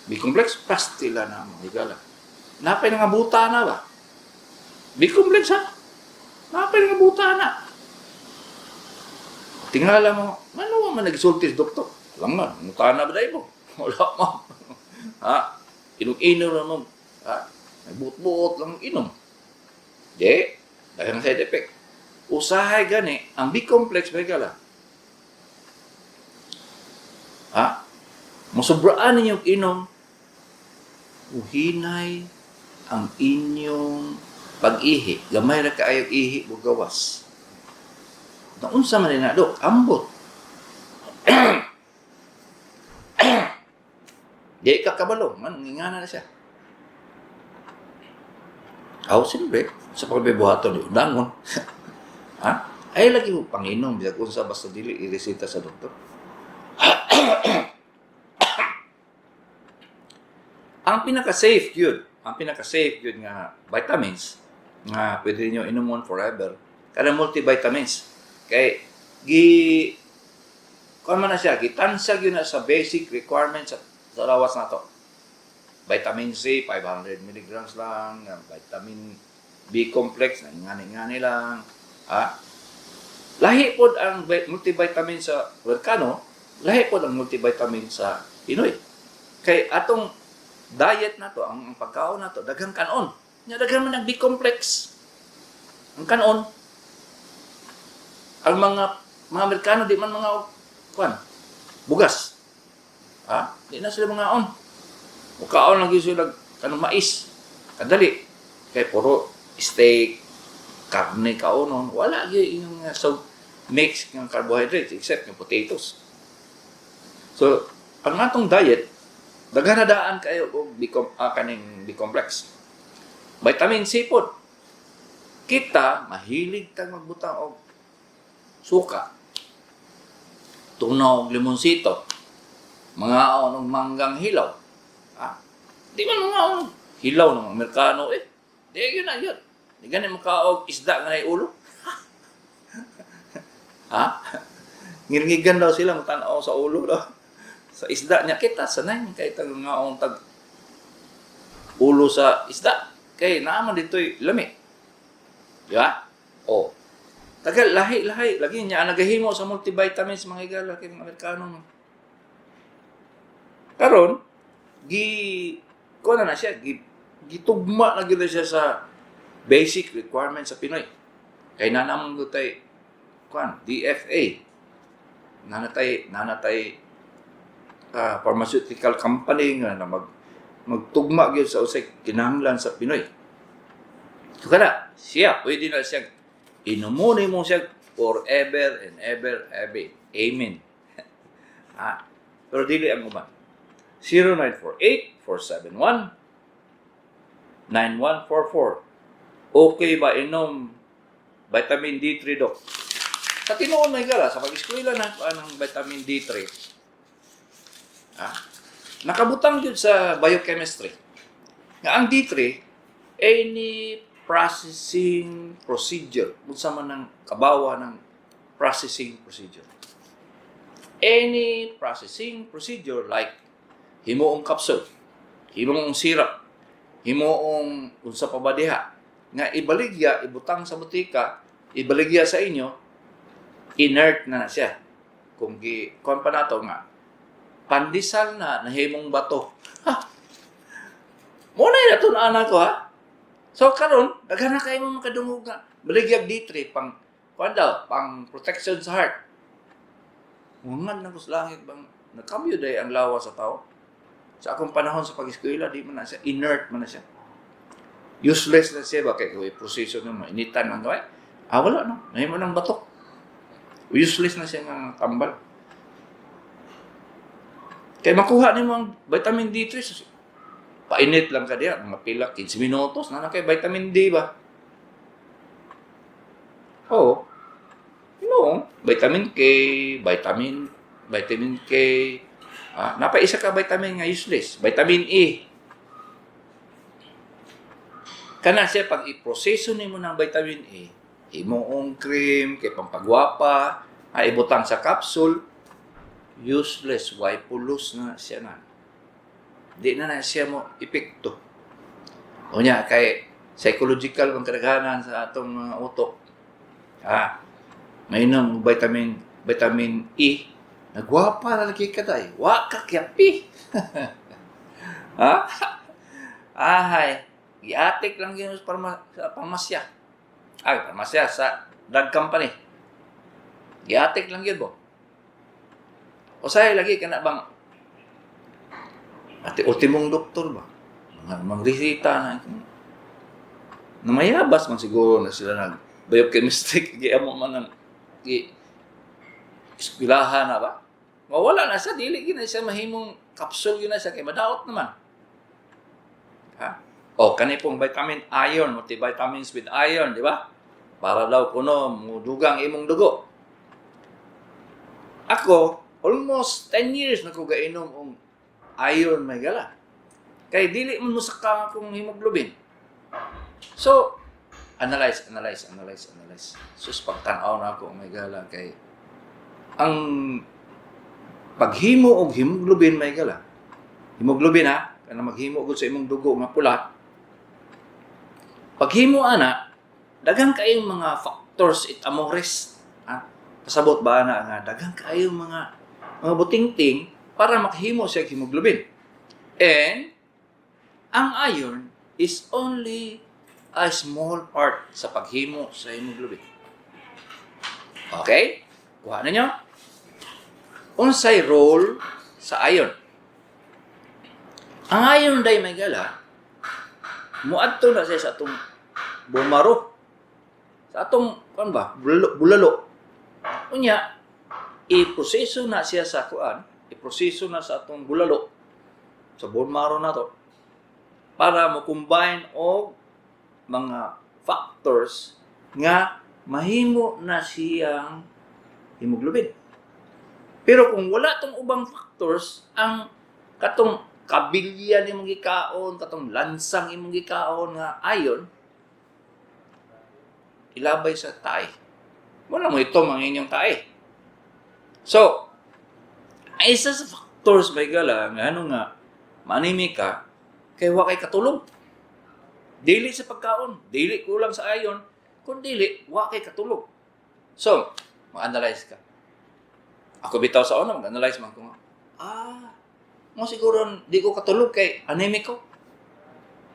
B complex? Pastila na mga higala. Napay nga buta na ba? B complex ha? Napay nga buta na. Tingala mo, ano man nagsulti sa doktor? Alam nga, muta na ba dahil mo? Wala mo. Ha? Inom-inom na mo. Ha? Nagbuot-buot lang inom. Di, dahil ang side effect. Usahay gani, ang B complex may gala. Ha? Musobraan ninyong inom, uhinay ang inyong pag-ihi. Gamay ra kaayo ihi mo gawas. Naunsa man na, Dok? Ambot. Di ka kabalo, man ngingana na siya. Aw, siyempre, sa pagbibuhaton, di undangon. Ha? Ay, lagi mo panginom, bisag unsa, basta dili ireseta sa doktor. Ang pinaka-safe yun nga vitamins nga pwede niyo inumon forever, kada multivitamins. Kay gi Kuan man na siya, gitansa gyud na sa basic requirements sa lawas nato. Vitamin C, 500 milligrams lang, vitamin B complex, ngani-ngani lang. Ha? Lahi pod ang multivitamin sa Amerikano, lahi pod ang multivitamin sa Pinoy. Kay atong diet nato, ang pagkaon nato, daghang kanon. Nya daghan man ang B complex. Ang kanon. Ang mga Amerikano di man mga kuan bugas. Ha? Di na sila mangaon. Mukaon lang gyud sila kanang mais. Kadali. Kay puro steak, karne kaonon, wala gyud yung so mix ng carbohydrates except yung potatoes. So, ang atong diet, daghan na daan kayo og B kaning B complex. Vitamin C pod. Kita mahilig tag magbutang og suka. Tunaw og limonsito. Mangaon og manggang hilaw. Ha? Di man mangaon og hilaw ng Amerikano eh. Di yun na yun. Di gani makaog isda nga nay ulo. Ha? Ngilngigan daw sila mutanaw sa ulo daw. Sa isda niya kita sanay man kay tag ngaon tag ulo sa isda. Kay naa man dito'y lami. Di ba? O. Tagal lahi-lahi lagi niya ang nagahimo sa multivitamins, mga higala, kay mga Amerikano man. Karon gi kuha na na siya, gitugma na gyud na siya sa basic requirements sa Pinoy. Kay na namang gutay kuan DFA. Nanatay pharmaceutical company nga na magtugma gyud sa unsay kinahanglan sa Pinoy. So kana, siya pwede na siya inumon mo siya forever and ever ever. Amen. Ha? Pero dili ang uban. 0948 471 9144. Okay ba inom vitamin D3, Doc? Sa tinuod, may gala, sa pag-eskwela na ang vitamin D3. Ah, nakabutang yun sa biochemistry. Nga ang D3, any processing procedure, unsa man ang kabawa ng processing procedure. Any processing procedure like himuong capsule, himuong syrup, himuong unsa pa ba diha, nga ibaligya, ibutang sa botika, ibaligya sa inyo, inert na na siya. Kung gi kuan pa nato nga pandesal na nahimong bato. Ha. Mo na natun-an ko ha. So karon daghan na kayo mo makadungog nga baligyag D3 pang kuan daw, pang protection sa heart. Ngad na ko sa langit bang nakambyo day ang lawas sa tao. Sa akong panahon sa pag-eskwela, di man na siya, inert man na siya. Useless na siya ba kay kung proseso na mainitan man kay. Ah, wala no. Nahimo ng bato. Useless na siya nga tambal. Kay makuha nimo ang vitamin D3, painit lang ka diya, mga pila, 15 minutos, na na kay vitamin D ba? Oo. No, vitamin K, vitamin K, napa isa ka vitamin nga useless, vitamin E. Kana siya pag i-proseso nimo ng vitamin E, himuong cream kay pampagwapa, ay ibutang sa capsule, useless, why pulos na siya na. Di na na siya mo epekto. Unya kay psychological ang kadaghanan sa atong mga utok. Ah, mainom og vitamin vitamin E, nagwapa na lagi ka day. Wa ka kyapi. Ha? Ahay, giatik lang yun sa parmasya. Ay, parmasya sa drug company. Giatik lang yun bo. O say lagi ka na bang ati ultimong doktor ba? Mga mangresita na. Namayabas man siguro na sila nag biochemistry giamo man ang gi eskwelahan na ba? Mawala na siya, dili gyud na siya mahimong capsule gyud na siya kay madaot naman. Ha? O kani pong vitamin iron, multivitamins with iron, di ba? Para daw kuno mudugang imong dugo. Ako, almost 10 years na ko gainom og iron, may gala. Kay dili man mosaka akong hemoglobin. So, analyze, analyze, analyze, analyze. Sus, pagtanaw na ako, may gala, kay ang Paghimo og hemoglobin, mga higala. Hemoglobin ha, kana maghimo gud sa imong dugo nga pula. Paghimo ana, daghan kayong mga factors et amores. Ha? Pasabot ba na nga daghan kayong mga butingting para makahimo siya og hemoglobin. And ang iron is only a small part sa paghimo sa hemoglobin. Okay? Kuha ninyo? Unsay role sa iron? Ang iron day, mga higala, muadto na siya sa atong bone marrow. Sa atong kuan ba? Bulalo. Bulalo. Unya, iproseso na siya sa kuan, iproseso na sa atong bulalo, sa bone marrow na to, para mo combine og mga factors nga mahimo na siyang hemoglobin. Pero kung wala tong ubang factors, ang katong kabilyan imong gikaon, katong lansang imong gikaon nga iron, ilabay sa tae. Wala mo ito mga inyong tae. So, ang isa sa factors, mga higala, nga ano nga, ma-anemic ka, kay wa kay katulog. Dili sa pagkaon, dili kulang sa iron, kung dili, wa kay katulog. So, mag-analyze ka. Ako bitaw sa una, mag-analyze man ko nga. Ah, mo siguro di ko katulog kay anemic ko.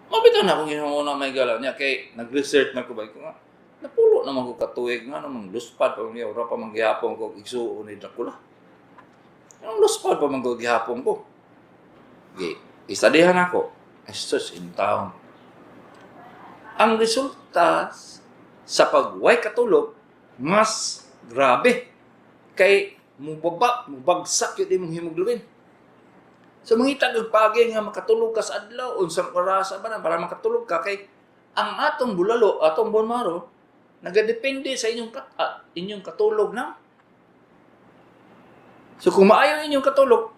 Mo bitaw na akong ginawa, mga higala niya kay nag-research na ko ba ko nga. Napulo naman ko katuig nga namang luspad pa niya ora pa man gihapon ko igsuon ni Dracula. Ang luspad pa man ko gihapon ko. Gi, istadihan ako. Esos in town. Ang resulta sa pagway katulog mas grabe kay mubaba, mubagsak yun imong hemoglobin. So mangita kag pagi nga makatulog ka sa adlaw, unsang orasa ba na para makatulog ka kay ang atong bulalo, atong bone marrow nagadepende sa inyong katulog na. So kung maayo ang inyong katulog,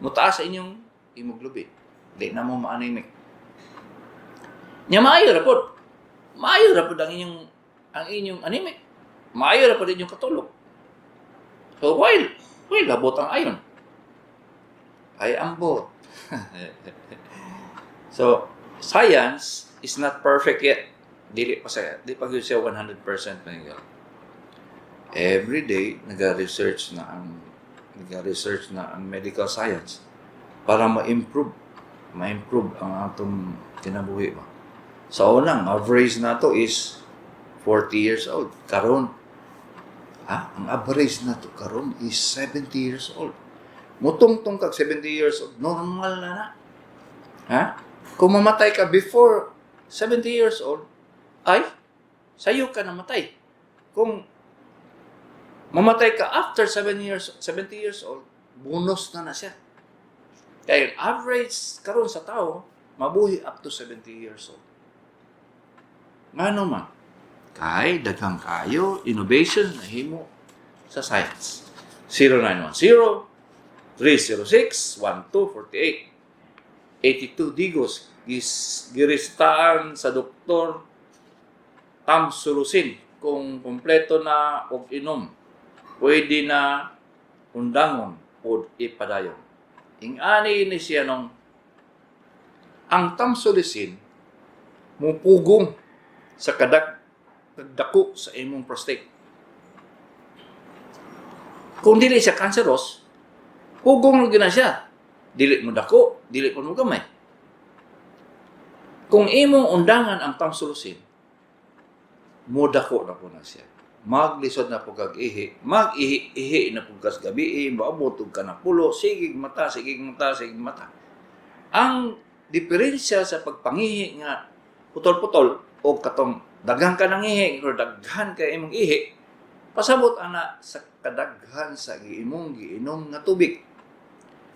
mutaas sa inyong hemoglobin. Di na mo ma-anemic. Nya maayo ra pod. Maayo ra pod ang inyong anemic. Maayo ra pod inyong katulog. So while labot ang iron. Ay ambot. So science is not perfect yet. Dili pa siya, di pa gyud siya 100%, mga higala. Every day nag-research na ang medical science para ma-improve ang atong kinabuhi ba. Sa unang average nato is 40 years old. Karon, ang average nato karon is 70 years old. Mutungtong kag 70 years old, normal na na. Ha? Kung mamatay ka before 70 years old, ay, sayo ka namatay. Kung mamatay ka after 7 years, 70 years old, bonus na na siya. Kaya yung average karon sa tao, mabuhi up to 70 years old. Ngano man? Kay daghang kayo innovation na himo sa science. 0910 306 1248. 82 Digos gis giresetahan sa doktor Tamsulosin. Kung kompleto na og inom, pwede na undangon o ipadayon? Ingani ni siya nung ang Tamsulosin mupugong sa kadak dako sa imong prostate. Kung dili siya cancerous, pugong na na siya. Dili mo dako, dili po mo gamay. Kung imong undangan ang Tamsulosin, mo dako na po na siya. Maglisod na po kag ihi, mag-ihi-ihi na po kas gabi, maabot og ka na pulo, sigig mata, sigig mata, sigig mata. Ang diferensya sa pagpangihi nga putol-putol o katong daghan ka ng ihi or daghan ka imong ihi, pasabot ana sa kadaghan sa imong giinom nga tubig.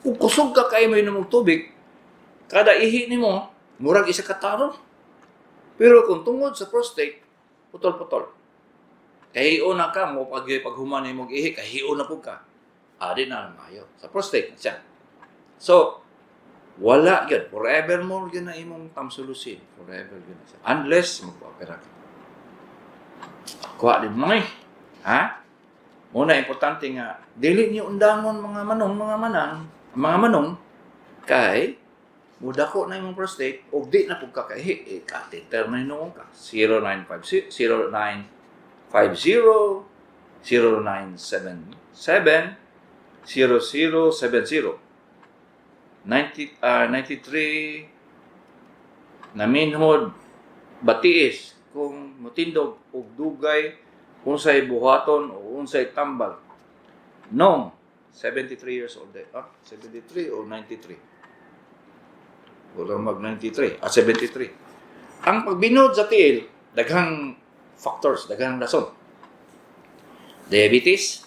Kung kusog ka kay mo inom og tubig, kada ihi nimo murag isa ka taron. Pero kung tungod sa prostate, putol-putol. Kahiyo na ka mo pag paghuman nimo ihi, kahiyo na pud ka. Adi na maayo. Sa prostate na siya. So, wala yun. Forever more yun na imong Tamsulosin. Forever yun na siya. Unless magpa-opera ka. Kuha din mo eh. Ha? Muna importante nga dili niyo undangon mga manong, mga manang, mga manong kay mudako na imong prostate og di na pud ka kaihi, eh, catheter na hinuon ka. 0956 0950 0977 0070 90, 93 naminhod batiis kung mutindog og dugay, unsay buhaton o unsay tambal nong 73 years old eh. Ah, 73 o 93? Wala mag 93. Ah, 73. Ang pagbinod sa tiil, daghang factors, daghang rason. Diabetes,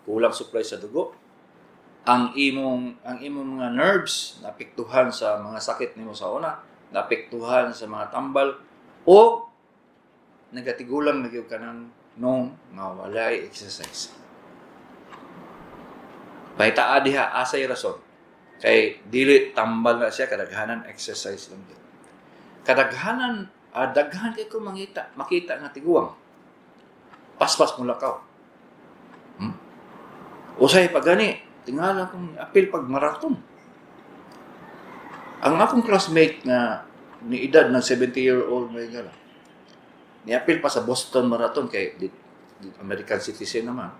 kulang supply sa dugo, ang imong mga nerves naapektuhan sa mga sakit nimo sa una, naapektuhan sa mga tambal o nagatigulang na gyud ka ng nung nga walay exercise. Pahitaa diha asay rason. Kay dili tambal na siya, kadaghanan exercise lang gyud. Kadaghanan, daghan kay ko mangita, makita nga tiguang. Paspas mo lakaw. Usay pa gani, tingala kong apil pag marathon. Ang akong classmate nga ni edad ng 70-year-old may gala. Niapil pa sa Boston Marathon kay di, American citizen naman.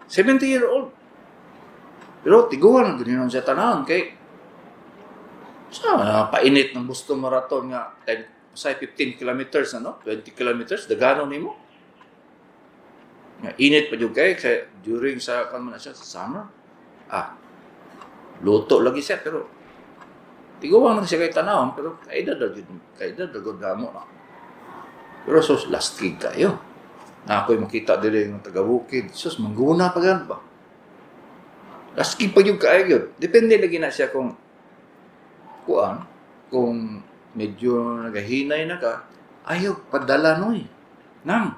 70-year-old. Pero tiguan ang ganyan siya tanawon kay sa painit ng Boston Marathon nga 10 say 15 kilometers, ano, 20 kilometers dagano nimo nga init pa jud kay during sa kan man na siya sa summer, ah, luto lagi siya, pero tiguan lang siya kay tanawon, pero kaedad ra jud, kaedad ra gud namo na, pero sus, last gig kayo na ako'y makita diri ng taga bukid, sus, mangguna pa gan ba, last gig pa jud kaayo gyud. Depende lagi na siya kung kuan, kung medyo nagahinay na ka, ayaw padala noy nang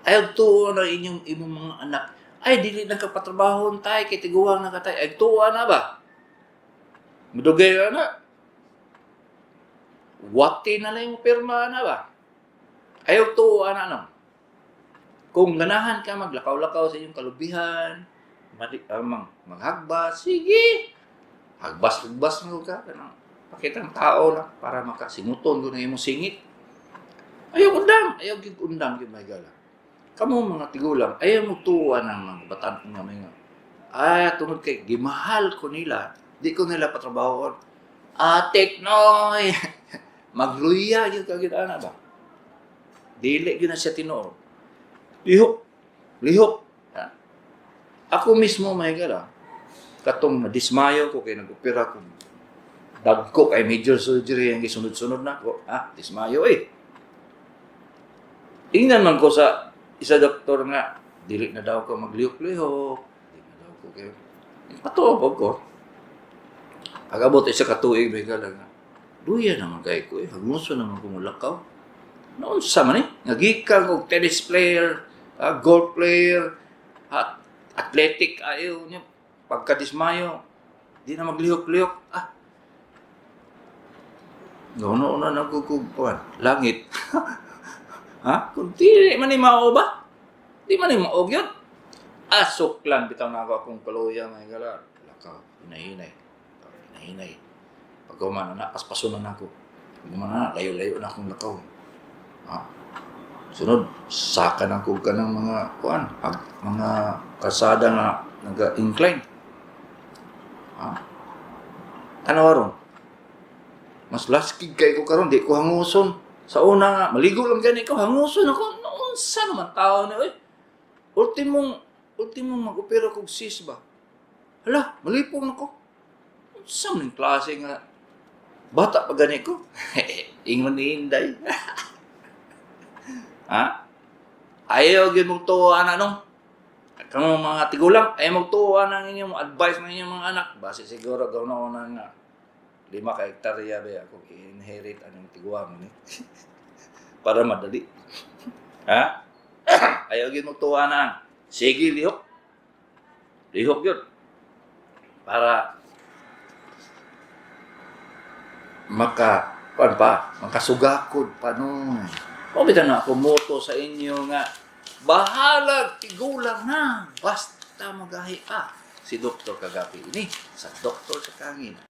ayaw tuo na inyong imong mga anak, ay, dili na ka patrabahon tay kay tiguang na ka tay, ay tuwa na ba, mudugay ka na, wati na lang yung pirma na ba, ayaw tuwa na no. Kung ganahan ka maglakaw-lakaw sa inyong kalubihan, maghagbas, sige, hagbas-hagbas mo ka kanang pakitang tao lang para makasimuton ko na imong singit. Ayaw undang, ayaw gid undang gyud, may gala. Kamo mga tigulang, ayaw mo tuwa ng mga batan nga mga ay tungod kay gimahal ko nila, di ko nila patrabahoon. Atik noy. Magluya gyud ka gyud ana ba. Dili gyud na siya tinuod. Lihok. Lihok. Ha? Ako mismo, may gala. Katong nadismayo ko kay nag-opera ko. Dagko kay major surgery ang gisunod-sunod na ako. Ah, dismayo eh. Ingnan man ko sa isa doktor nga dili na daw ko maglihok-lihok. Dili na daw ko kayo. Patuo po ko. Pag-abot isa ka tuig, may gala nga. Duya naman kay ko eh. Haguso naman ko mulakaw. Noon sa man eh. Nagikan og tennis player, golf player, at athletic ayo niya. Pagkadismayo, di na maglihok-lihok. Ah. Ganoon na nagkukukuan. Langit. Ha? Kung di man ni mao ba? Di man ni mao yun. Asok lang bitaw na ako akong kaluya, mga gala. Lakaw, hinahinay. Hinahinay. Pag human na, paspaso na ako. Pag human na, layo-layo na akong lakaw. Ha? Sunod, saka na ko ka ng mga kuan, mga kalsada nga naga-incline. Ha? Tanaw ron. Mas laskig kay ko karon, di ko hanguson. Sa una nga, maligo lang gani ko, hanguson ako. Noon sa naman tao ni oy. Ultimong mag-opera kog sis ba? Hala, malipong ako. Unsa man yung klase nga bata pa gani ko? Ingon ni Inday. Ha? Ayaw gyud mong tuwa na nung kamo mga tigulang, ayaw mong tuwa ng inyong advice ng inyong mga anak. Base siguro gawin na nga 5 ka hektarya ba ako i-inherit anong tiguang ni para madali. Ha? Ayaw gyud mong tuwa na. Sige, lihok. Lihok yun. Para maka kuan pa, makasugakod pa no. O bitaw na ako moto sa inyo nga Bahalag tigulang na. Basta magahi pa. Si Dr. Kagapi ini sa Doktor sa Kahanginan.